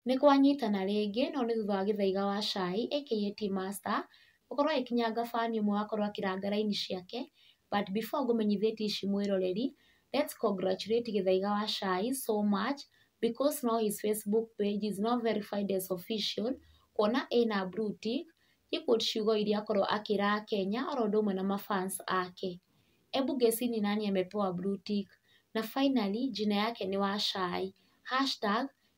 Nĩ kwanyitana rĩngĩ no nĩ thutha wa Gĩthaiga wa Cai aka Tea Master gũkorwo agĩkinyanga fan ũmwe wakorwo akĩranga raini ciake. But before ngũmenyithĩtie ici mwĩroreri, let's congratulate Gĩthaiga wa Cai so much because now his Facebook page is now verified as official, kuona ĩna blue tick. Gĩquote ciugo iria akorwo akĩra Akenya oro ũndũ ũmwe na mafans ake. Ebu guessini nani amepewa blue tick na finally jina yake ni Wachai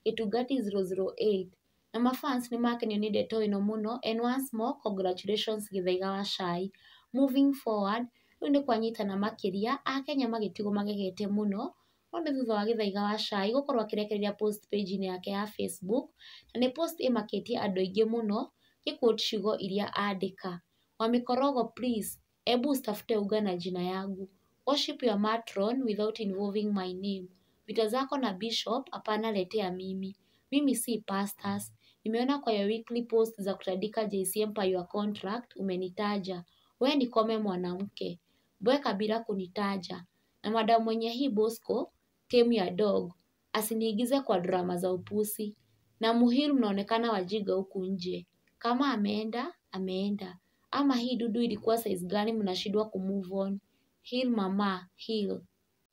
#Gĩtungati008. Na mafans nĩ makenio nĩ ndeto ĩno mũno, and once more congratulations, Gĩthaiga wa Cai. Moving forward, rĩu nĩ kwanyitana makĩria, Akenya magĩtigwo magegete mũno no nĩ thutha wa Gĩthaiga wa Cai gũkorwo akĩrekereria post page-inĩ yake ya Facebook, na nĩ post ĩmakĩtie andũ aingĩ mũno. Gĩquote ciugo iria andĩka: "Wamikorogo, please, ebu usitafute unga na jina yangu. Worship your matron without involving my name. Vita zako na bishop hapana letea mimi. Mimi si pastors. Nimeona kwa your weekly post za kutandika JCM per your contract umenitaja. We nikome mwanamke. Bweka bila kunitaja. Na madam mwenye hii Bosco, tame your dog. Asiniingize kwa drama za upusi. Na muhiru mnaonekana wajinga huku nje. Kama ameenda, ameenda. Ama hii dudu ilikuwa size gani mnashindwa kumove on? Heal mama, heal."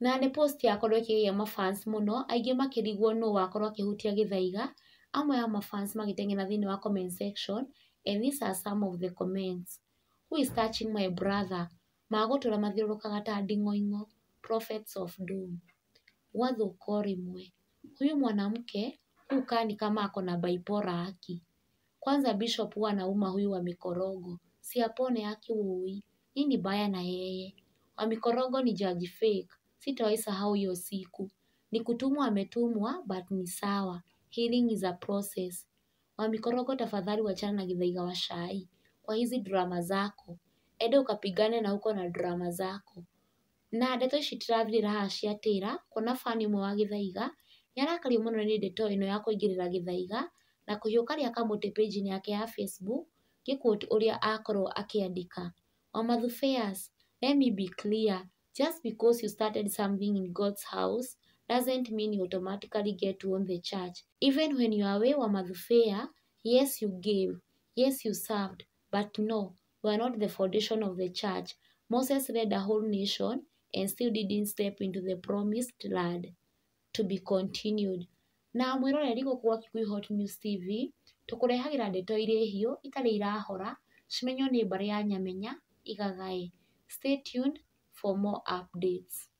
Na nĩ post yakorwo ĩkĩgegia mafans mũno, aingĩ makĩrigwo nũ wakorwo akĩhutia Gĩthaiga. Amwe a mafans magĩteng'era thĩinĩ wa comment section, and these are some of the comments: "Who is touching my brother? Magũtũra mathiũrũrũkaga ta nding'oing'o. Prophets of doom. Gwathũka o rĩmwe. Huyu mwanamke hukaa ni kama ako na bipolar haki. Kwanza bishop huwa anauma huyu wa mikorogo. Si apone haki woi. Nini baya na yeye? Wa mikorogo ni judge fake. Sitawahi sahau hiyo siku. Ni kutumwa ametumwa, but ni sawa. Healing is a process. Wa mikorogo, tafadhali wachana na Gĩthaiga wa Cai kwa hizi drama zako. Enda ukapigane na huko na drama zako." Na ndeto ici itirathirĩra haha cia Taylor, kuona fan ũmwe wa Gĩthaiga nĩarakario mũno nĩ ndeto ĩno ya kũingĩrĩra Gĩthaiga na kũhiũka rĩa kamũtĩ page-inĩ yake ya Facebook. Ngĩquote ũrĩa akorwo akĩandĩka: "Wamathufeas, let me be clear, just because you started something in God's house doesn't mean you automatically get to own the church. Even when you are away, Wamathufea, yes, you gave, yes, you served, but no, you are not the foundation of the church. Moses led a whole nation and still didn't step into the promised land." To be continued. Na mwĩroreri, gũkũ gwa Kikuyu Hot News TV tũkũrehagĩra ndeto irĩ hiũ itarĩ irahora, cimenywo nĩ mbarĩ ya Nyamenya igagae. Stay tuned for more updates.